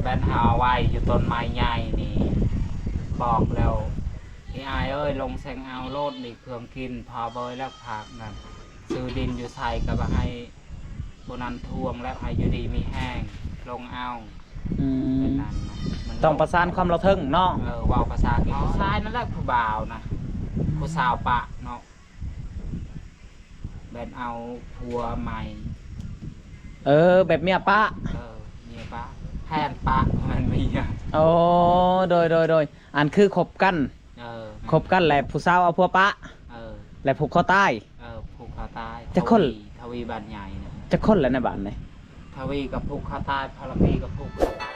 ແມ່ນເຮົາເອົາໄວ້ຢູ່ຕົ້ນໄມ້ໃຫຍ່ນີ້ ບອກແລ້ວ ອີອ້າຍເອີຍ ລົງແຊງເອົາໂລດນີ້ ເຄື່ອງກິນ ພາເບີຍແລ້ວພາກນັ້ນ ຊື້ດິນຢູ່ໃສກໍບໍ່ໃຫ້ຜູ້ນັ້ນທວງ ແລ້ວໃຫ້ຢູ່ດີມີແຮງ ລົງເອົາ. ອືມ ເປັນນັ້ນນະ ມັນ ຕ້ອງປະສານຄວາມລາວເທິງເນາະ. ເອີ ເວົ້າພາສາອັງກິດ ຜູ້ຊາຍນັ້ນແຫຼະ ຜູ້ບ່າວນະ ຜູ້ສາວປະເນາະ ແບບເອົາຜົວໃໝ່. ເອີ ແບບເມຍປະ. ເອີ ເມຍປະ ແຟນປະ ບໍ່ແມ່ນເມຍ. ໂອ້ ໂດຍ ໂດຍ ໂດຍ ອັນຄືຄົບກັນ. ເອີ ແມ່ນ ຄົບກັນແລ້ວຜູ້ສາວເອົາຜົວປະ. ເອີ ແລ້ວຜູກຄໍຕາຍ. ເອີ ຜູກຄໍຕາຍ. ຈັກຄົນ? ທະວີ ທະວີບ້ານໃຫຍ່ນະ. ຈັກຄົນລະໃນບ້ານນີ້? ທະວີກໍຜູກຄໍຕາຍ ພະລະພີກໍຜູກຄໍຕາຍ.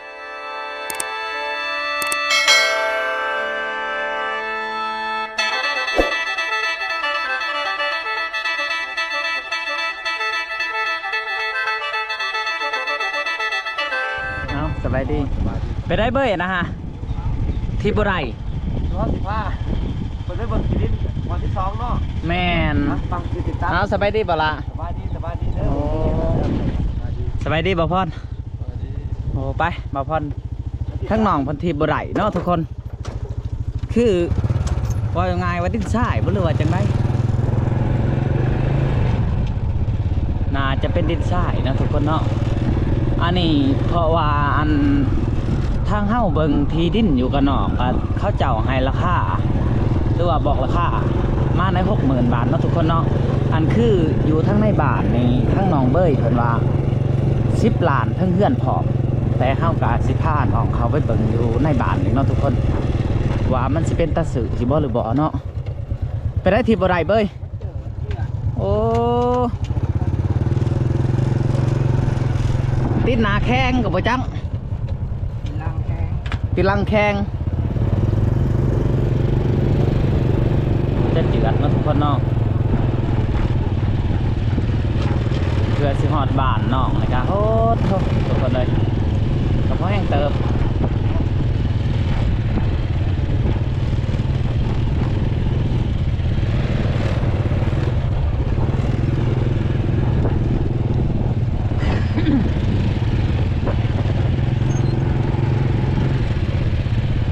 ເອົາ ສະບາຍດີ ສະບາຍດີ. ໄປໄດ້ເບີຍນະຮະ ທີ່ບໍ່ໄດ້ ຢູ່ຫ້ອງສິບຫ້າ ເພິ່ນໄປເບິ່ງທີ່ດິນບ່ອນທີ່ສອງເນາະ. ແມ່ນ ອ່ະ ຟັງຕິດຕາມ. ເອົາ ສະບາຍດີບໍ່ລະ? ສະບາຍດີ ສະບາຍດີເດີ. ໂອ້ ສະບາຍດີ ສະບາຍດີ ສະບາຍດີບໍ່ພອນ. ສະບາຍດີ. ໂອ້ ໄປບໍ່ພອນ ທັງນ້ອງເພິ່ນທີ່ບໍ່ໄດ້ເນາະທຸກຄົນ. ຄືເວົ້າງ່າຍໆວ່າດິນຊາຍບໍ່ ຫຼືວ່າຈັ່ງໃດ? ໜ້າຈະເປັນດິນຊາຍເນາະທຸກຄົນເນາະ. ອັນນີ້ເພາະວ່າອັນທາງເຮົາເບິ່ງທີ່ດິນຢູ່ກັບນ້ອງ ກໍເຂົາເຈົ້າໃຫ້ລາຄາ ຫຼືວ່າບອກລາຄາມາໃນຫົກໝື່ນບາດເນາະທຸກຄົນເນາະ. ອັນຄືຢູ່ທາງໃນບ້ານນີ້ ທາງນ້ອງເບີຍເພິ່ນວ່າສິບລ້ານ ເທິງເຮືອນພ້ອມ ແຕ່ເຮົາກະຊິພານ້ອງເຂົ້າໄປເບິ່ງຢູ່ໃນບ້ານອີກເນາະທຸກຄົນ ວ່າມັນຊິເປັນຕາຊື້ຊິບໍ່ຫຼືບໍ່ເນາະ. ໄປໄດ້ທີ່ບໍ່ໄດ້ເບີຍ. ໂອ້ ຕິດໜ້າແຂ້ງກໍບໍ່ຈັກ. ຕິດຫຼັງແຂ້ງ ຕິດຫຼັງແຂ້ງ ຈະເຈື່ອນເນາະທຸກຄົນເນາະ. ເພື່ອຊິຮອດບ້ານນ້ອງນີ້ກະ ໂອ້ໂທ້ ທຸກຄົນເອີຍ ກໍພໍແຮງເຕີບ.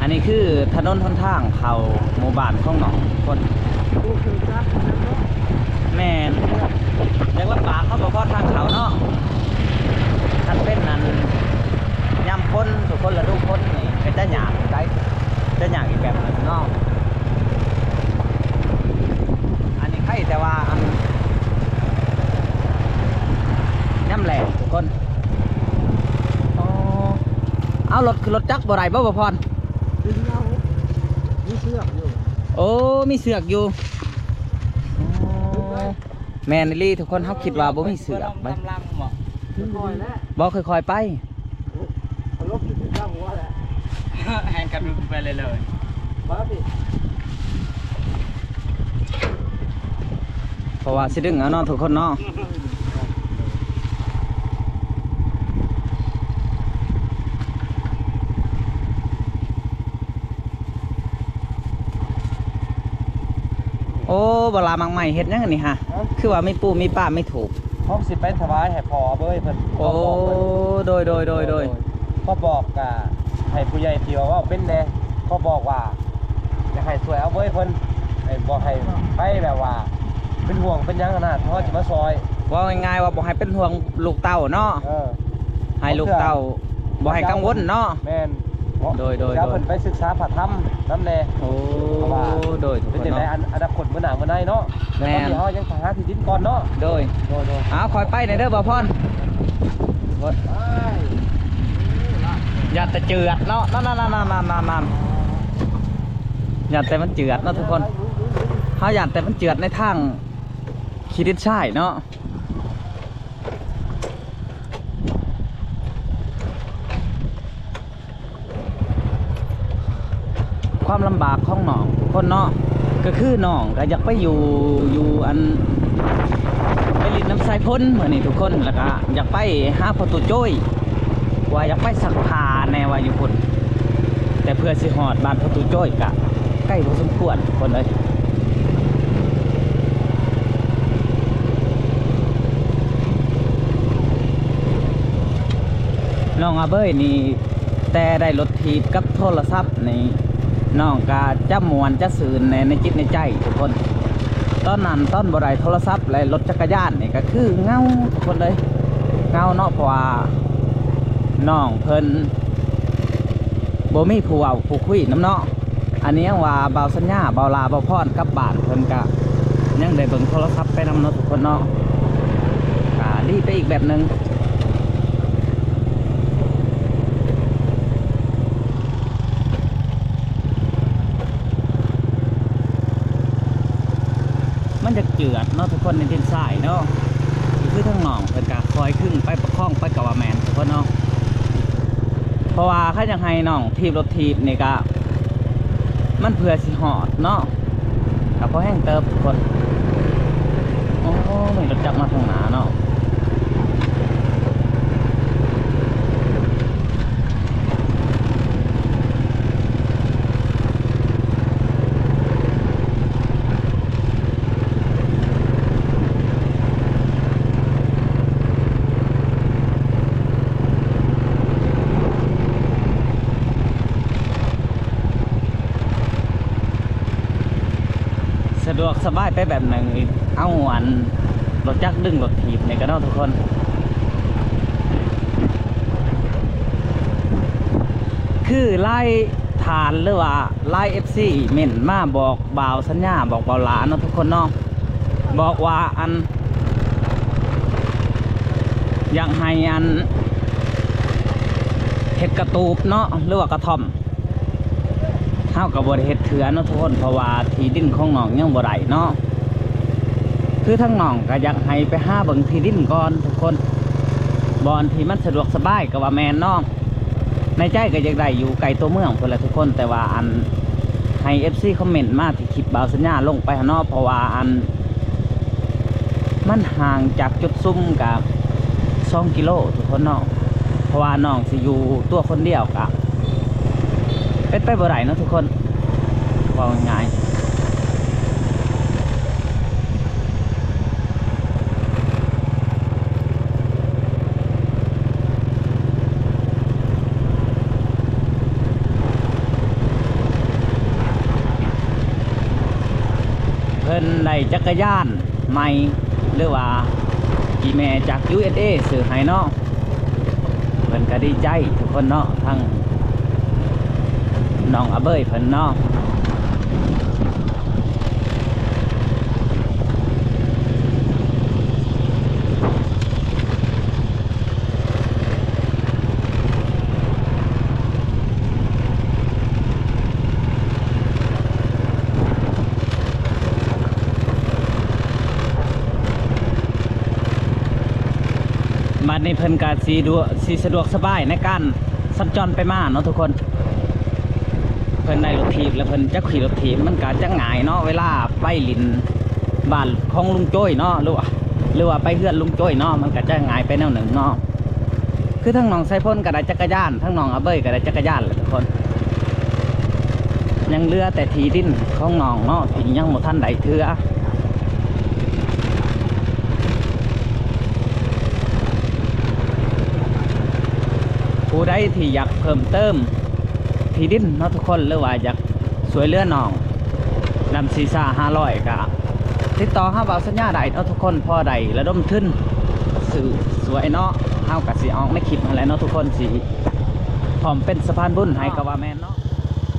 ອັນນີ້ຄືຖະໜົນຫົນທາງເຂົ້າໝູ່ບ້ານຂອງນ້ອງຄົນ. ແມ່ນ ຢາກລຳບາກເນາະ ບໍ່ພໍທາງເຂົ້າເນາະ. ຄັນເປັນອັນຍາມຝົນ ທຸກຄົນ ລະດູຝົນນີ້ກໍຈະຍາກໄດ໋ ຈະຍາກອີກແບບໜຶ່ງເນາະ. ອັນນີ້ໄຄແຕ່ວ່າອັນຍາມແລ້ງທຸກຄົນ. ອໍ ເອົາ ລົດ ຂຶ້ນລົດຈັກບໍ່ໄດ້ບໍ່ ບໍ່ພອນ? ດຶງເອົາ ມີເຊືອກຢູ່. ໂອ້ ມີເຊືອກຢູ່. ອໍ ແມ່ນອີ່ຫຼີທຸກຄົນ ເຮົາຄິດວ່າບໍ່ມີເຊືອກໄດ໋. ບໍ່ ຄ່ອຍໆໄປ. ເອົາລົດຂຶ້ນເທິງຫົວແຫຼະ ແຮ່ງກັນໄປເລີຍໆ. ເພາະວ່າຊິດຶງເອົາເນາະທຸກຄົນເນາະ. ໂອ້ ບໍ່ລາ ໝາກໄມ້ເຮັດຫຍັງອັນນີ້ຫະ? ຮະ? ຄືວ່າມີປູມີປາມີທູບ. ເຮົາຊິໄປຖວາຍໃຫ້ພໍ່ເບີຍເພິ່ນ. ໂອ້ ຂໍບອກເພິ່ນ ໂດຍໆໆໆ. ຂໍບອກກະໃຫ້ຜູ້ໃຫຍ່ທີ່ວ່າເວົ້າເປັນແດ່ ຂໍບອກວ່າ ຢາກໃຫ້ຊ່ວຍເອົາເບີຍເພິ່ນ ໃຫ້ ບໍ່ໃຫ້ໄປແບບວ່າເປັນຫ່ວງເປັນຫຍັງຫັ້ນນະ ເຮົາຊິມາຊ່ອຍ. ເວົ້າງ່າຍໆວ່າບໍ່ໃຫ້ເປັນຫ່ວງລູກເຕົ້າເນາະ. ເອີ ໃຫ້ລູກເຕົ້າບໍ່ໃຫ້ກັງວົນເນາະ. ແມ່ນ. ໂດຍໆໆ ເອົາເພິ່ນໄປສຶກສາພະທຳນຳແດ່. ໂອ້ ເພາະວ່າ ໂດຍ ເປັນຈັ່ງໃດ ອະນາຄົດມື້ໜ້າມື້ໃນເນາະ. ແມ່ນ ແຕ່ຕອນນີ້ເຮົາຍັງຫາທີ່ດິນກ່ອນເນາະ. ໂດຍ ໂດຍໆ. ເອົາ ຄ່ອຍໄປແດ່ເດີ ບ່າວພອນ. ຢ້ານແຕ່ເຈື່ອນເນາະ ນັ້ນໆໆໆໆ ຢ້ານແຕ່ມັນເຈື່ອນເນາະທຸກຄົນ ເຮົາຢ້ານແຕ່ມັນເຈື່ອນໃນທາງຂີ້ດິນຊາຍເນາະ. ຄວາມລຳບາກຂອງນ້ອງທຸກຄົນເນາະ ກໍຄືນ້ອງກໍຢາກໄປຢູ່ ຢູ່ອັນ ໄປຫຼິ້ນນຳສາຍຝົນມື້ນີ້ທຸກຄົນ ແລ້ວກໍຢາກໄປຫາພໍ່ຕູ້ໂຈ້ຍ ວ່າຢາກໄປຊັກຜ້າແດ່ວ່າຢູ່ພຸ້ນ ແຕ່ເພື່ອຊິຮອດບ້ານພໍ່ຕູ້ໂຈ້ຍກໍໄກພໍສົມຄວນທຸກຄົນເອີຍ. ນ້ອງອາເບີຍນີ້ ແຕ່ໄດ້ລົດຖີບກັບໂທລະສັບນີ້ ນ້ອງກໍຈະມ່ວນຈະຊື່ນແດ່ໃນຈິດໃນໃຈທຸກຄົນ. ຕອນນັ້ນຕອນບໍ່ໄດ້ໂທລະສັບ ແລະ ລົດຈັກກະຍານນີ້ ກໍຄືເຫງົາທຸກຄົນເລີຍ ເຫງົາເນາະ ເພາະວ່ານ້ອງເພິ່ນບໍ່ມີຜູ້ເວົ້າຜູ້ຄຸຍນຳເນາະ. ອັນນີ້ຍັງວ່າບ່າວສັນຍາ ບ່າວຫຼ້າ ບ່າວພອນກັບບ້ານເພິ່ນກະຍັງໄດ້ເບິ່ງໂທລະສັບໄປນຳເນາະທຸກຄົນເນາະ ກະດີໄປອີກແບບໜຶ່ງ. ມັນຈະເຈື່ອນເນາະທຸກຄົນ ໃນດິນຊາຍເນາະ ຄືທາງນ້ອງເພິ່ນກະຄອຍຄຶງໄປປະຄອງໄປກະວ່າແມ່ນທຸກຄົນເນາະ ເພາະວ່າຄັນຢາກໃຫ້ນ້ອງ ຖີບລົດຖີບນີ້ກະ ມັນເພື່ອຊິຮອດເນາະ ກະພໍແຮງເຕີບທຸກຄົນ. ໂອ້ ມີລົດຈັກມາທາງໜ້າເນາະ. ສະດວກສະບາຍໄປແບບໜຶ່ງອີກ ເອົາອັນ ລົດຈັກດຶງລົດຖີບນີ້ກະເນາະທຸກຄົນ. ຄືຫຼາຍທ່ານ ຫຼືວ່າຫຼາຍເອັຟຊີເມັ້ນມາບອກບ່າວສັນຍາ ບອກບ່າວຫຼ້າເນາະທຸກຄົນເນາະ ບອກວ່າອັນ ຢາກໃຫ້ອັນ ເຮັດກະຕູບເນາະ ຫຼືວ່າກະທ່ອມ. ເຮົາກໍບໍ່ໄດ້ເຮັດເທື່ອເນາະທຸກຄົນ ເພາະວ່າທີ່ດິນຂອງນ້ອງຍັງບໍ່ໄດ້ເນາະ ຄືທາງນ້ອງກໍຢາກໃຫ້ໄປຫາເບິ່ງທີ່ດິນກ່ອນທຸກຄົນ ບ່ອນທີ່ມັນສະດວກສະບາຍກໍວ່າແມ່ນເນາະ. ໃນໃຈກໍຢາກໄດ້ຢູ່ໃກ້ຕົວເມືອງພຸ້ນແຫຼະທຸກຄົນ ແຕ່ວ່າອັນ ໃຫ້ເອັຟຊີຄອມເມັ້ນມາທີ່ຄລິບບ່າວສັນຍາລົງໄປຫັ້ນເນາະ ເພາະວ່າອັນ ມັນຫ່າງຈາກຈຸດຊຸມກະສອງກິໂລທຸກຄົນເນາະ ເພາະວ່ານ້ອງຊິຢູ່ຕົວຄົນດຽວກະເປັນໄປບໍ່ໄດ້ເນາະທຸກຄົນ ເວົ້າງ່າຍໆ. ເພິ່ນໄດ້ຈັກກະຍານໃໝ່ ຫຼືວ່າອີ່ແມ່ຈາກ ຢູເອສເອ ຊື້ໃຫ້ເນາະ ເພິ່ນກະດີໃຈທຸກຄົນເນາະ ທັງນ້ອງອາເບີຍເພິ່ນເນາະ. ບາດນີ້ເພິ່ນກະຊິດວກ ຊິສະດວກສະບາຍໃນການສັນຈອນໄປມາເນາະທຸກຄົນ. ເພິ່ນໄດ້ລົດຖີບ ແລ້ວເພິ່ນຈັກຂີ່ລົດຖີບ ມັນກະຈັກງ່າຍເນາະ ເວລາໄປຫຼິ້ນບ້ານຂອງລຸງໂຈ້ຍເນາະ ຫຼືວ່າ ຫຼືວ່າໄປເຮືອນລຸງໂຈ້ຍເນາະ ມັນກະຈັກງ່າຍໄປແນວໜຶ່ງເນາະ. ຄືທັງນ້ອງໄຊພົນກໍໄດ້ຈັກກະຍານ ທັງນ້ອງອາເບີຍກໍໄດ້ຈັກກະຍານແລ້ວທຸກຄົນ ຍັງເຫຼືອແຕ່ທີ່ດິນຂອງນ້ອງເນາະ ທີ່ຍັງບໍ່ທັນໄດ້ເທື່ອ. ຜູ້ໃດທີ່ຢາກເພີ່ມເຕີມທີ່ດິນເນາະທຸກຄົນ ຫຼືວ່າຢາກ ຊ່ວຍເຫຼືອນ້ອງນຳສີ່ສາຫ້າຮ້ອຍ ກະຕິດຕໍ່ຫາບ່າວສັນຍາໄດ້ເນາະທຸກຄົນ ພໍໄດ້ລະດົມທຶນຊື້ຊ່ວຍເນາະ ເຮົາກະຊິອອກໃນຄລິບຫັ້ນແຫຼະເນາະທຸກຄົນ ຊິພ້ອມເປັນສະພານບຸນໃຫ້ກໍວ່າແມ່ນເນາະ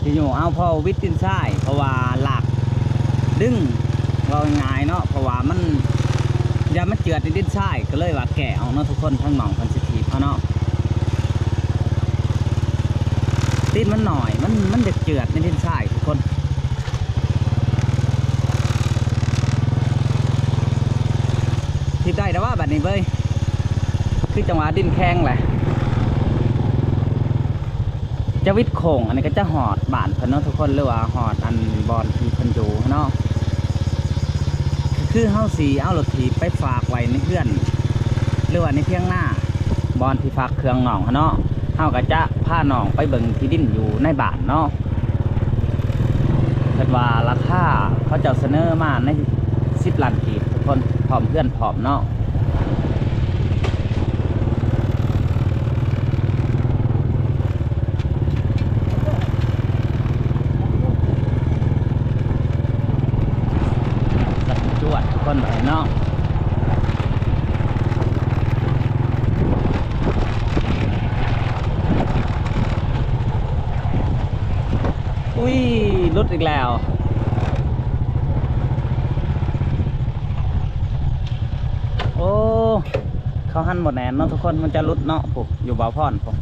ຊິຍູ້ເອົາພໍວິດດິນຊາຍ ເພາະວ່າລາກດຶງ ເວົ້າງ່າຍໆເນາະ ເພາະວ່າມັນ ຢ້ານມັນເຈື່ອນໃນດິນຊາຍ ກໍເລີຍວ່າແກ້ອອກເນາະທຸກຄົນ ທາງນ້ອງເພິ່ນຊິຖີບເອົາເນາະ. ຕີນມັນໜ້ອຍ ມັນ ມັນຈະເຈື່ອນໃນດິນຊາຍທຸກຄົນ ຖີບໄດ້ແລ້ວວ່າບັດນີ້ເວີຍ ຄືຈັງຫວະດິນແຂງແຫຼະ ຈະວິດໂຄ້ງ ອັນນີ້ກໍຈະຮອດບ້ານເພິ່ນເນາະທຸກຄົນ ຫຼືວ່າຮອດອັນບ່ອນທີ່ເພິ່ນຢູ່ເນາະ ຄືເຮົາຊິເອົາລົດຖີບໄປຝາກໄວ້ໃນເຮືອນ ຫຼືວ່າໃນຖຽງນາ ບ່ອນທີ່ ຝາກເຄື່ອງນ້ອງຫັ້ນເນາະ ເຮົາກໍຈະພານ້ອງໄປເບິ່ງທີ່ດິນຢູ່ໃນບ້ານເນາະ ເພິ່ນວ່າລາຄາເຂົາເຈົ້າສະເໜີມາໃນສິບລ້ານກີບທຸກຄົນ ພ້ອມເຮືອນພ້ອມເນາະ. ອີ ຫຼຸດອີກແລ້ວ. ໂອ້ ເຂົາຫັນບໍ່ແໜ້ນເນາະທຸກຄົນ ມັນຈະຫຼຸດເນາະ. ພຸ້ນ ຢູ່ບ່າວພອນພຸ້ນ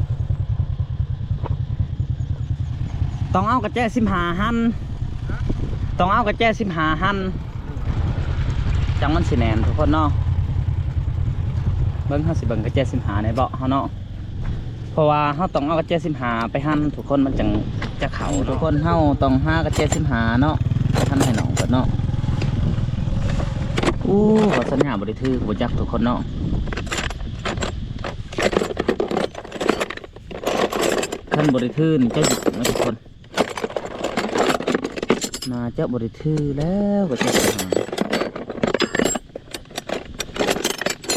ຕ້ອງເອົາກະແຈສິບຫ້າຫັນ ຕ້ອງເອົາກະແຈສິບຫ້າຫັນ ຈັ່ງມັນຊິແໜ້ນທຸກຄົນເນາະ. ເບິ່ງ ເຮົາຊິເບິ່ງກະແຈສິບຫ້າໃນເບາະເຮົາເນາະ. ເພາະວ່າເຮົາຕ້ອງເອົາກະແຈສິບຫ້າໄປຫັນທຸກຄົນ ມັນຈັ່ງຈະເຂົ້າທຸກຄົນ. ເຮົາຕ້ອງຫາກະແຈສິບຫ້າເນາະ ໄປຫັນໃຫ້ນ້ອງເພິ່ນເນາະ. ໂອ້ ວ່າສັນຍາບໍ່ໄດ້ຖືກບໍ່ຈັກທຸກຄົນເນາະ. ຄັນບໍ່ໄດ້ຖືນີ້ຈະຢູ່ນະທຸກຄົນ. ໜ້າຈະບໍ່ໄດ້ຖືແລ້ວ ກະແຈສິບຫ້າ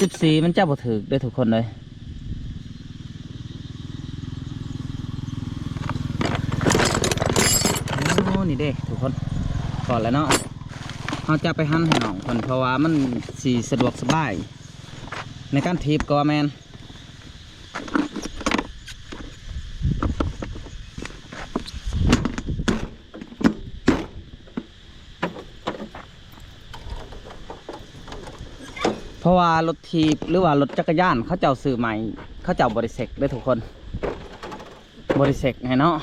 ສິບສີ່ ມັນຈະບໍ່ຖືກເດ້ທຸກຄົນເອີຍ. ໂອ້ ນີ້ເດ້ທຸກຄົນ ພໍແລ້ວເນາະ. ເຮົາຈະໄປຫັນໃຫ້ນ້ອງເພິ່ນ ເພາະວ່າມັນຊິສະດວກສະບາຍໃນການຖີບກະວ່າແມ່ນ. ເພາະວ່າລົດຖີບ ຫຼືວ່າລົດຈັກກະຍານ ເຂົາເຈົ້າຊື້ໃໝ່ ເຂົາເຈົ້າບໍ່ໄດ້ເຊັກເດ້ທຸກຄົນ ບໍ່ໄດ້ເຊັກໃຫ້ເນາະ.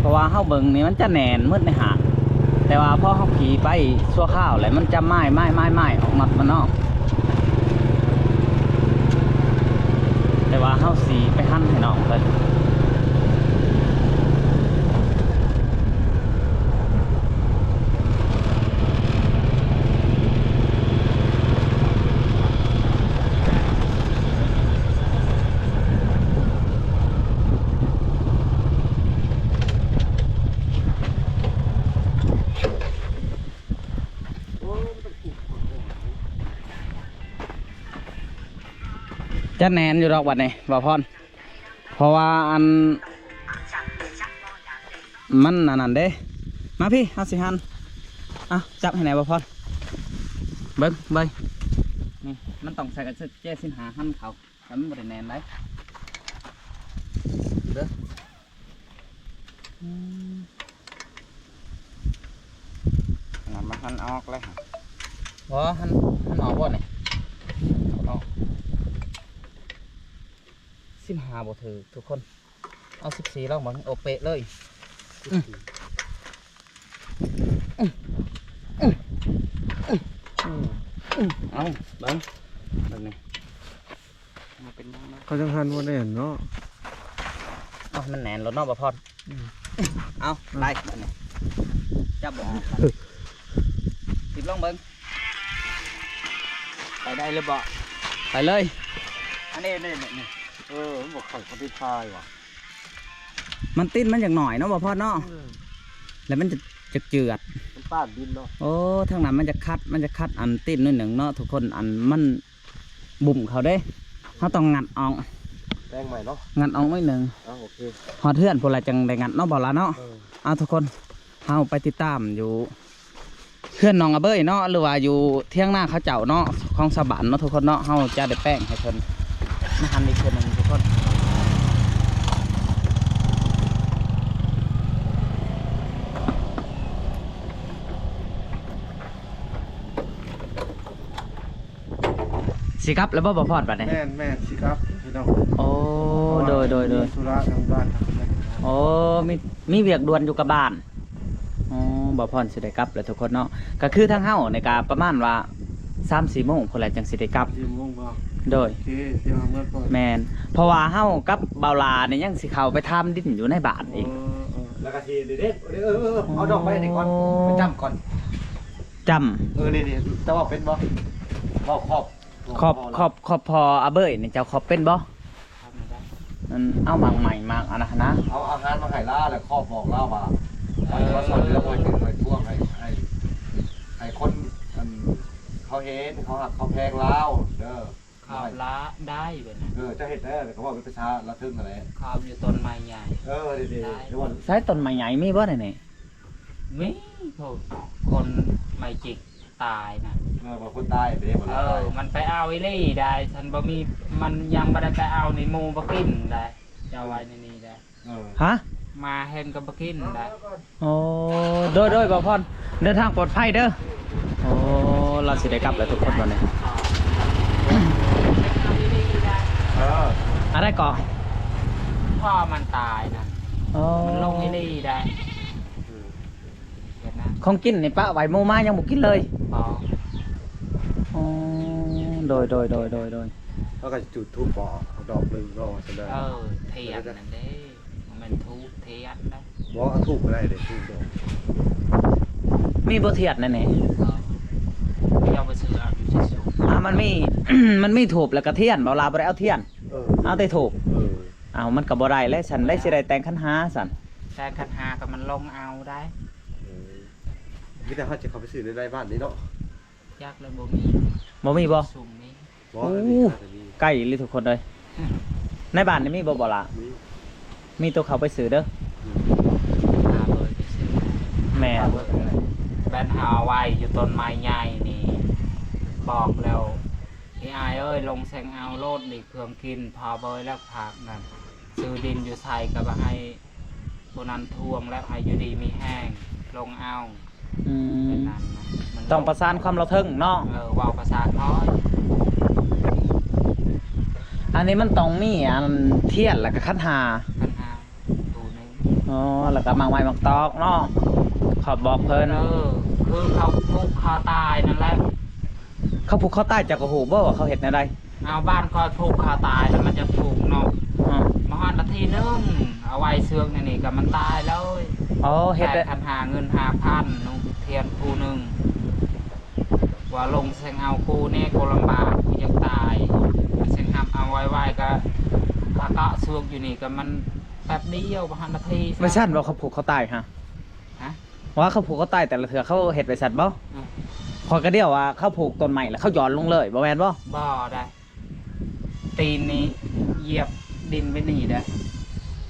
ເພາະວ່າເຮົາເບິ່ງນີ້ມັນຈະແໜ້ນໝົດໃນຫາກ ແຕ່ວ່າພໍເຮົາຂີ່ໄປຊົ່ວຄາວແລ້ວ ມັນຈະໝາຍໆໆອອກນັອດມັນເນາະ. ແຕ່ວ່າເຮົາຊິໄປຫັນໃຫ້ນ້ອງເພິ່ນ. ຈະແໜ້ນຢູ່ດອກບັດນີ້ ບ່າວພອນ. ເພາະວ່າອັນ ມັນອັນນັ້ນເດ້. ມາພີ້ ເຮົາຊິຫັນ. ເອົາ ຈັບໃຫ້ແດ່ ບ່າວພອນ. ເບິ່ງ ເບິ່ງ ນີ້ ມັນຕ້ອງໃສ່ກະແຈສິບຫ້າຫັນເຂົ້າ ແຕ່ມັນບໍ່ໄດ້ແໜ້ນໃດ. ເບິ່ງ ອືມ ອັນນັ້ນມັນຫັນອອກເລີຍຫະ. ບໍ່ ຫັນ ຫັນອອກບໍ່ນີ້? ເອົາອອກ. ສິບຫ້າບໍ່ຖືກທຸກຄົນ. ເອົາສິບສີ່ລອງເບິ່ງ. ໂອ ເປະເລີຍ. ອືມ ອືມ ອືມ ອືມ ເອົາເບິ່ງ ແບບນີ້ ມັນເປັນຫຍັງເນາະ? ເຂົາຈັ່ງຫັນບໍ່ແໜ້ນເນາະ. ເອົາ ມັນແໜ້ນໂລດເນາະ ບ່າວພອນ. ອືມ ເອົາ ໄລ່ບາດນີ້ ຈັບບໍ່ອອກ. ຕິດລອງເບິ່ງ ໄປໄດ້ຫຼືບໍ່? ໄປເລີຍ. ອັນນີ້ ນີ້ ນີ້ ນີ້ ເອີ ມັນບໍ່ເຂົ້າກັບທີ່ຖ່າຍຫວາ. ມັນຕີນມັນຢາກໜ້ອຍເນາະ ບ່າວພອນເນາະ. ອືມ ແລ້ວມັນຈະ ຈະເຈື່ອນ ມັນປາດດິນເນາະ. ໂອ້ ທາງນັ້ນມັນຈະຂັດ ມັນຈະຂັດອັນຕີນໜ້ອຍໜຶ່ງເນາະທຸກຄົນ. ອັນມັນ ບຸ້ມເຂົາເດ້ ເຮົາຕ້ອງງັດອອກ ແປງໃໝ່ເນາະ ງັດອອກໜ້ອຍໜຶ່ງ. ເອົາ ໂອເຄ ຮອດເຮືອນພຸ້ນລະຈັ່ງໄດ້ງັດເນາະ ບໍ່ລະເນາະ. ເອີ ເອົາ ທຸກຄົນ ເຮົາໄປຕິດຕາມຢູ່ເຮືອນນ້ອງອາເບີຍເນາະ ຫຼືວ່າຢູ່ຖຽງນາເຂົາເຈົ້າເນາະ ຂອງຊາວບ້ານເນາະ ທຸກຄົນເນາະ. ເຮົາຈະໄດ້ແປງໃຫ້ເພິ່ນ ມາຫັນອີກເທື່ອໜຶ່ງທຸກຄົນ. ຊິກັບແລ້ວບໍ່ ບ່າວພອນ ບັດນີ້? ແມ່ນໆ ຊິກັບພີ່ນ້ອງ. ໂອ້ ໂດຍໆໆ ມີທຸລະທາງບ້ານ. ໂອ້ ມີ ມີວຽກດ່ວນຢູ່ກັບບ້ານ. ອໍ ບ່າວພອນຊິໄດ້ກັບແລ້ວທຸກຄົນເນາະ. ກະຄືທາງເຮົານີ້ກະປະມານວ່າສາມສີ່ໂມງພຸ້ນແຫຼະ ຈັ່ງຊິໄດ້ກັບ. ສາມສີ່ໂມງບໍ່? ໂດຍ ໂອເຄ ຕຽມເອົາເມືອກ່ອນ. ແມ່ນ ເພາະວ່າເຮົາກັບບ່າວຫຼ້ານີ້ຍັງຊິເຂົ້າໄປຖາມດິນຢູ່ໃນບ້ານອີກ. ເອີໆ ແລ້ວກະຊິເດ້ ເອີໆ ເອົາດອກໄມ້ນີ້ກ່ອນ ໄປຈ້ຳກ່ອນ. ຈ້ຳ. ເອີ ນີ້ໆ ເຈົ້າເວົ້າເປັນບໍ່? ເວົ້າຂອບ ຂອບ ຂອບ ຂອບພໍ່ອາເບີຍນີ້ ເຈົ້າຂອບເປັນບໍ່? ອັນ ເອົາໝາກໄມ້ໝາກອັນນັ້ນນະ ເອົາອາຫານມາໃຫ້ລາວ ແລ້ວຂອບບອກລາວວ່າ ເອີ ໃຫ້ມາຊ່ອຍເຫຼືອ ໃຫ້ເປັນ ໃຫ້ພວກ ໃຫ້ ໃຫ້ ໃຫ້ຄົນ ອັນ ເຂົາເຫັນ ເຂົາຮັກເຂົາແພງລາວເດີ. ຂອບລາໄດ້ເວີ້ນນະ. ເອີ ເຈົ້າເຮັດເດີ ແລ້ວກໍເວົ້າເປັນພາສາລາວເທິງຫັ້ນແຫຼະ. ຂອບຢູ່ຕົ້ນໄມ້ໃຫຍ່. ເອີ ດີໆ ໃຊ້ຕົ້ນໄມ້ໃຫຍ່ມີບໍ່ໃນນີ້? ມີ ໂອ້ ຄົນໄມ້ຈິກຕາຍນະ. ເອີ ບາງຄົນຕາຍເດ້ ເອີ ມັນໄປເອົາອີ່ຫຼີໄດ໋ ຄັນບໍ່ມີ ມັນຍັງບໍ່ໄດ້ໄປເອົານີ້ ໝູບໍ່ກິນໄດ໋ ຈະເອົາໄວ້ໃນນີ້ໄດ໋. ເອີ ຮະ? ມາເຫັນກໍບໍ່ກິນໄດ້. ໂອ້ ໂດຍ ໂດຍ ບ່າວພອນ ເດີນທາງປອດໄພເດີ. ໂອ້ ລາວຊິໄດ້ກັບແລ້ວທຸກຄົນບັດນີ້. ເອີ ອັນໃດກໍ ພໍ່ມັນຕາຍນະ. ໂອ້ ມັນລົງອີ່ຫຼີໄດ໋. ຂອງກິນນີ້ປະໄວ້ ໝູມາຍັງບໍ່ກິນເລີຍ. ບໍ່. ອໍ ໂດຍ ໂດຍ ໂດຍ ໂດຍ ໂດຍ. ເຮົາກໍຈຸດທູບບອກດອກໜຶ່ງເນາະ ວ່າຊັ້ນເດີ. ເອີ ທຽນນັ້ນເດ້ ບໍ່ແມ່ນທູບ ທຽນນະ. ບໍ່ ເອົາທູບກໍໄດ້ເດ້ ທູບດອກ. ມີບໍ່ທຽນນັ້ນແຫຼະ. ເອີ ເຈົ້າໄປຊື້ເອົາຢູ່ທີ່ສຸກ. ອ່າ ມັນມີ ມັນມີທູບແລ້ວກໍທຽນບໍ່ລະ? ບໍ່ໄດ້ເອົາທຽນ. ເອີ ເອົາແຕ່ທູບ. ເອີ ເອົາ ມັນກໍບໍ່ໄດ້ແລ້ວຊັ້ນ ໄດ້ຊິໄດ້ແຕ່ງຂັນຫ້າຊັ້ນ. ແຕ່ງຂັນຫ້າກໍມັນລົງເອົາໄດ໋. ເອີ ມີແຕ່ເຮົາຈະເຂົ້າໄປຊື້ໃນ ໃນບ້ານນີ້ເນາະ. ຈັກແລ້ວ ບໍ່ມີ. ບໍ່ມີບໍ່? ຊຸມນີ້. ບໍ່ ໂອ້ ອັນນີ້ໜ້າຈະມີ. ໃກ້ອີ່ຫຼີທຸກຄົນເອີຍ. ໃນບ້ານນີ້ມີບໍ່ ບໍ່ລະ? ມີ ມີໂຕເຂົ້າໄປຊື້ເດີ. ອືມ ພາເບີໄປຊື້. ແມ່ນ ພາເບີ. ແມ່ນ ເຮົາເອົາໄວ້ຢູ່ຕົ້ນໄມ້ໃຫຍ່ນີ້ ບອກແລ້ວ ອີອ້າຍເອີຍ ລົງແຊງເອົາໂລດນີ້ ເຄື່ອງກິນ ພາເບີ ແລ້ວພາກນັ້ນ ຊື້ດິນຢູ່ໃສກໍບໍ່ໃຫ້ ຜູ້ນັ້ນທວງແລ້ວໃຫ້ຢູ່ດີມີແຮງ ລົງເອົາ. ອືມ ເປັນນັ້ນນະ ມັນຕ້ອງປະສານຄວາມລາວເທິງເນາະ. ເອີ ເວົ້າພາສາຂ້ອຍ. ອັນນີ້ມັນຕ້ອງມີອັນທຽນ ແລ້ວກໍຂັນຫ້າ. ຂັນຫ້າຕູ້ໜຶ່ງ. ອໍ ແລ້ວກໍໝາກໄມ້ໝາກຕອກເນາະ ຂອບບອກເພິ່ນ. ເອີ ຄືເຂົາຜູກຄໍຕາຍນັ້ນແຫຼະ. ເຂົາຜູກຄໍຕາຍ ເຈົ້າກໍຮູ້ບໍ່ວ່າເຂົາເຮັດແນວໃດ? ເອົາ ບ້ານຂ້ອຍຜູກເຂົາຕາຍແລ້ວ ມັນຈະຜູກເນາະ. ອືມ ມາຮອດນາທີໜຶ່ງ ເອົາໄວ້ເຊືອກໃນນີ້ກໍມັນຕາຍເລີຍ. ອໍ ເຮັດແຕ່ ແຕ່ຄັນຫາເງິນຫ້າພັນ ນຸ່ງທຽນຄູ່ໜຶ່ງ ວ່າລົງແຊງເອົາກູແດ່ ກູລຳບາກ ກູຢາກຕາຍ ແຊງຮັບເອົາໄວໆ ກໍ ຖ້າເກາະເຊືອກຢູ່ນີ້ກໍມັນແປັບດຽວ ບໍ່ຮອດນາທີ. ແມ່ນຊັ້ນບໍ່ ເຂົາຜູກເຂົາຕາຍຫະ? ຫະ? ວ່າເຂົາຜູກເຂົາຕາຍແຕ່ລະເທື່ອ ເຂົາເຮັດໄປຊັ້ນບໍ່? ອືມ ຂ້ອຍກໍດຽວວ່າເຂົາຜູກຕົ້ນໄມ້ແລ້ວເຂົາຫຍ້ອນລົງເລີຍ ບໍ່ແມ່ນບໍ່? ບໍ່ໄດ້ ຕີນນີ້ຢຽບດິນໄປນີ້ເດ້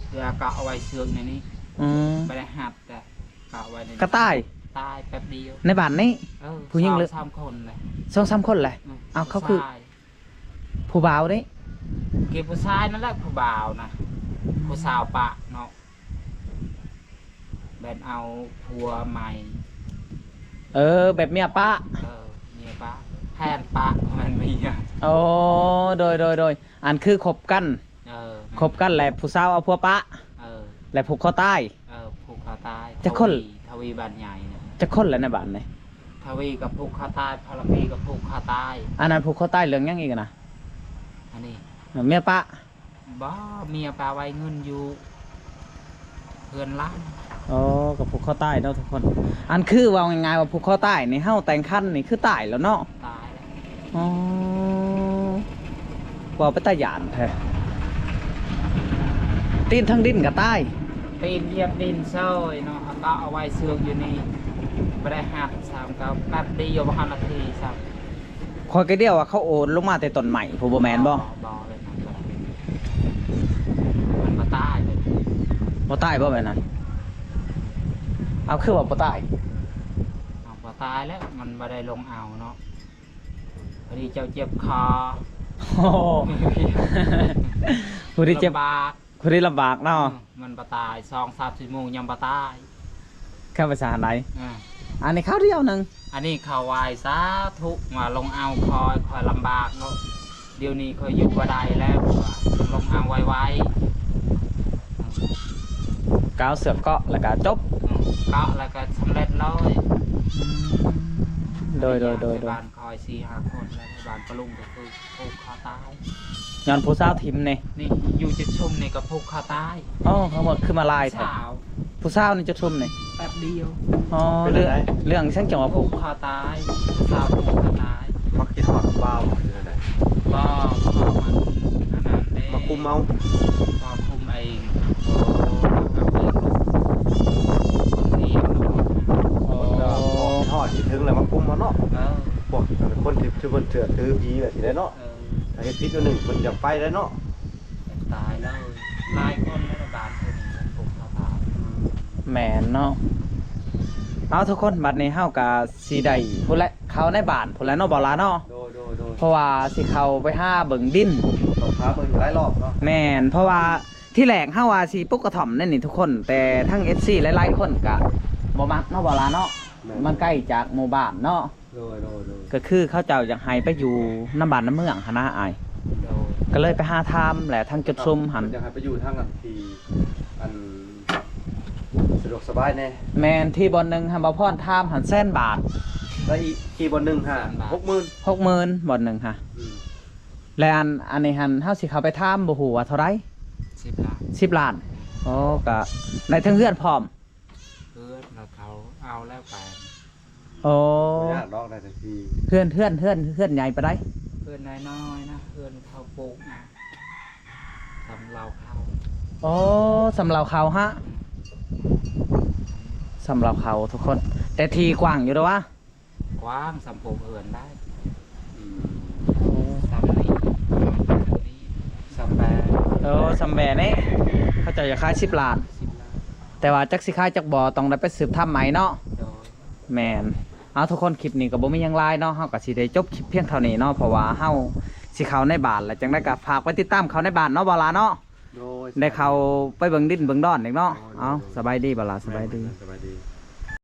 ເພື່ອກະເອົາໄວ້ເຊືອກໃນນີ້. ອືມ ບໍ່ໄດ້ຮັດເດ້ ກະເອົາໄວ້ໃນນີ້ ກະຕາຍ ຕາຍແປັບດຽວ. ໃນບ້ານນີ້? ເອີ ຜູ້ຍິງ ສອງສາມຄົນແຫຼະ. ສອງສາມຄົນແຫຼະ? ອືມ ເອົາ ເຂົາຄື ຜູ້ຊາຍ ຜູ້ບ່າວເດ້? ຄືຜູ້ຊາຍນັ້ນແຫຼະ ຜູ້ບ່າວນະ ອືມ ຜູ້ສາວປະເນາະ. ແບບເອົາຜົວໃໝ່. ເອີ ແບບເມຍປະ. ເອີ ເມຍປະ ແຟນປະ ບໍ່ແມ່ນເມຍ. ໂອ້ ໂດຍ ໂດຍ ໂດຍ ອັນຄືຄົບກັນ. ເອີ ຄົບກັນແລ້ວຜູ້ສາວເອົາຜົວປະ. ເອີ ແລ້ວຜູກຄໍຕາຍ. ເອີ ຜູກຄໍຕາຍ. ຈັກຄົນ? ທະວີ ທະວີບ້ານໃຫຍ່ນະ. ຈັກຄົນລະໃນບ້ານນີ້? ທະວີກໍຜູກຄໍຕາຍ ພະລະພີກໍຜູກຄໍຕາຍ. ອັນນັ້ນຜູກຄໍຕາຍເລື່ອງຫຍັງອີກນະ? ອັນນີ້ ເມຍປະ. ບໍ່ ເມຍປະໄວ້ເງິນຢູ່ເຮືອນຫຼານ. ອໍ ກໍຜູກຄໍຕາຍເນາະທຸກຄົນ. ອັນຄືເວົ້າງ່າຍໆວ່າຜູກຄໍຕາຍນີ້ ເຮົາແຕ່ງຄັນນີ້ຄືຕາຍແລ້ວເນາະ? ຕາຍແລ້ວ. ອໍ ເວົ້າເປັນຕາຢ້ານແທ້. ຕີນທາງດິນກໍຕາຍ. ຕີນຢຽບດິນເຊີຍເນາະ ເອົາເກາະເອົາໄວ້ເຊືອກຢູ່ນີ້ ບໍ່ໄດ້ຮັດຊ້ຳ ກໍແປັບດຽວ ບໍ່ຮອດນາທີຊ້ຳ. ຂ້ອຍກໍດຽວວ່າເຂົາໂອນລົງມາແຕ່ຕົ້ນໄມ້ພຸ້ນ ບໍ່ແມ່ນບໍ່? ບໍ່ ບໍ່ ແບບນັ້ນບໍ່ໄດ້ ມັນບໍ່ຕາຍເລີຍ. ບໍ່ຕາຍບໍ່ແບບນັ້ນ? ເອົາ ຄືວ່າບໍ່ຕາຍ? ເອົາ ບໍ່ຕາຍແລ້ວ ມັນບໍ່ໄດ້ລົງເອົາເນາະ ພໍດີເຈົ້າເຈັບຄໍ. ໂອ້ ຜູ້ທີ່ເຈັບ ລຳບາກ. ຜູ້ທີ່ລຳບາກເນາະ. ອືມ ມັນບໍ່ຕາຍ ສອງສາມຊົ່ວໂມງຍັງບໍ່ຕາຍ. ເຂົ້າໄປສານໃດ? ອ່າ ອັນນີ້ຄາວດຽວໜຶ່ງ. ອັນນີ້ເຂົາໄຫວ້ສາທຸວ່າລົງເອົາຂ້ອຍ ຂ້ອຍລຳບາກເນາະ ດຽວນີ້ຂ້ອຍຢູ່ບໍ່ໄດ້ແລ້ວ ວ່າລົງເອົາໄວໆ ກາວເຊືອກເກາະແລ້ວກະຈົບ. ອືມ ເກາະແລ້ວກະສຳເລັດເລີຍ. ອືມ ໂດຍ ໂດຍ ໂດຍ ໂດຍ. ຂ້ອຍສີ່ຫ້າຄົນແລ້ວ ໃນບ້ານປະລຸງກໍຄືຜູກຄໍຕາຍ ຍ້ອນຜູ້ສາວຖິ້ມນີ້. ນີ້ຢູ່ຈັກຊຸມນີ້ກໍຜູກຄໍຕາຍ. ອໍ ເຂົາວ່າຄືມາຫຼາຍແທ້. ຜູ້ສາວ ຜູ້ສາວນີ້ຈັກຊຸມນີ້? ແປັບດຽວ. ອໍ ເລື່ອງ ເລື່ອງສັງຈັງວ່າຜູກຄໍຕາຍ ຜູ້ສາວຜູກຄໍຕາຍ. ມັກຄິດຮອດຜູ້ບ່າວບໍ່ ຫຼືຈັ່ງໃດ? ບໍ່ ເພາະມັນອັນນັ້ນເດ້ ມາຄຸມເອົາ. ມາຄຸມເອງ. ອໍ ຄົນດຽວ. ອໍ ຄິດຮອດຄິດເຖິງແລ້ວມາຄຸມເອົາເນາະ. ເອີ ພວກຄົນທີ່ ທີ່ເພິ່ນເຊື່ອຖືຜີແບບນີ້ແຫຼະເນາະ. ເອີ ຖ້າເຮັດຜິດໜ້ອຍໜຶ່ງເພິ່ນຢາກໄປແລ້ວເນາະ. ຕາຍແລ້ວ ຫຼາຍຄົນໃນບ້ານເພິ່ນຜູກຄໍຕາຍ. ແມ່ນເນາະ. ເອົາ ທຸກຄົນ ບັດນີ້ເຮົາກະຊິໄດ້ພຸ້ນແຫຼະ ເຂົ້າໃນບ້ານພຸ້ນແຫຼະເນາະ ບໍ່ຫຼ້າເນາະ. ໂດຍ ໂດຍ ໂດຍ. ເພາະວ່າຊິເຂົ້າໄປຫາເບິ່ງດິນ ຕ້ອງຫາເບິ່ງຫຼາຍລອບເນາະ. ແມ່ນ ເພາະວ່າ ທີ່ແລກເຮົາວ່າຊິປູກກະທ່ອມແນວນີ້ທຸກຄົນ ແຕ່ທັງເອັຟຊີຫຼາຍໆຄົນກະບໍ່ມັກເນາະ ບໍ່ຫຼາເນາະ. ແມ່ນ ມັນໄກຈາກໝູ່ບ້ານເນາະ. ໂດຍ ໂດຍ ໂດຍ ກໍຄືເຂົາເຈົ້າຢາກໃຫ້ໄປຢູ່ນຳບ້ານນຳເມືອງຫັ້ນນະອ້າຍ. ໂດຍ ກໍເລີຍໄປຫາຖາມແຫຼະ ທາງຈຸດຊຸມຫັ້ນ ເພິ່ນຢາກໃຫ້ໄປຢູ່ທາງອັນທີ່ອັນສະດວກສະບາຍແດ່. ແມ່ນ ທີ່ບ່ອນໜຶ່ງຫັ້ນ ບ່າວພອນຖາມຫັ້ນແສນບາດ ແລ້ວອີກທີ່ບ່ອນໜຶ່ງຫາ ແສນບາດ ຫົກໝື່ນ ຫົກໝື່ນ ບ່ອນໜຶ່ງຫາ. ອືມ ແລະ ອັນ ອັນນີ້ຫັ້ນ ເຮົາຊິເຂົ້າໄປຖາມ ບໍ່ຮູ້ວ່າເທົ່າໃດ? ສິບລ້ານ ສິບລ້ານ. ໂອ້ ກະໄດ້ເຖິງເຮືອນພ້ອມ. ເຮືອນລະເຂົາເອົາແລ້ວໄປ. ໂອ້ ບໍ່ຍາກດອກ ໄດ້ແຕ່ທີ່. ເຮືອນ ເຮືອນ ເຮືອນ ເຮືອນໃຫຍ່ປານໃດ? ເຮືອນນ້ອຍໆນະ ເຮືອນເຂົາປູກນະ ສຳເລົາເຂົ້າ. ໂອ້ ສຳເລົາເຂົ້າຫະ? ອືມ ສຳເລົາເຂົ້າທຸກຄົນ ແຕ່ທີ່ກວ້າງຢູ່ເດ້ວະ. ກວ້າງ ສຳໂພງເຮືອນໄດ້. ອືມ ໂອ້ ສຳນີ້ ສຳແບ. ໂອ້ ສຳແບນີ້ ເຂົາເຈົ້າຢາກຂາຍສິບລ້ານ ສິບລ້ານ ແຕ່ວ່າຈັກຊິຂາຍຈັກບໍ່ ຕ້ອງໄດ້ໄປສືບຖາມໃໝ່ເນາະ. ໂດຍ ແມ່ນ. ເອົາ ທຸກຄົນ ຄລິບນີ້ກໍບໍ່ມີຫຍັງຫຼາຍເນາະ ເຮົາກໍຊິໄດ້ຈົບຄລິບພຽງເທົ່ານີ້ເນາະ ເພາະວ່າເຮົາຊິເຂົ້າໃນບ້ານ ແລ້ວຈັ່ງໃດກໍຝາກໄປຕິດຕາມເຂົ້າໃນບ້ານເນາະ ບໍ່ຫຼາເນາະ. ໂດຍ ໄດ້ເຂົ້າໄປເບິ່ງດິນເບິ່ງດອນອີກເນາະ. ໂດຍ ເອົາ ໂດຍ ສະບາຍດີ ບໍ່ຫຼາ ສະບາຍດີ ສະບາຍດີ.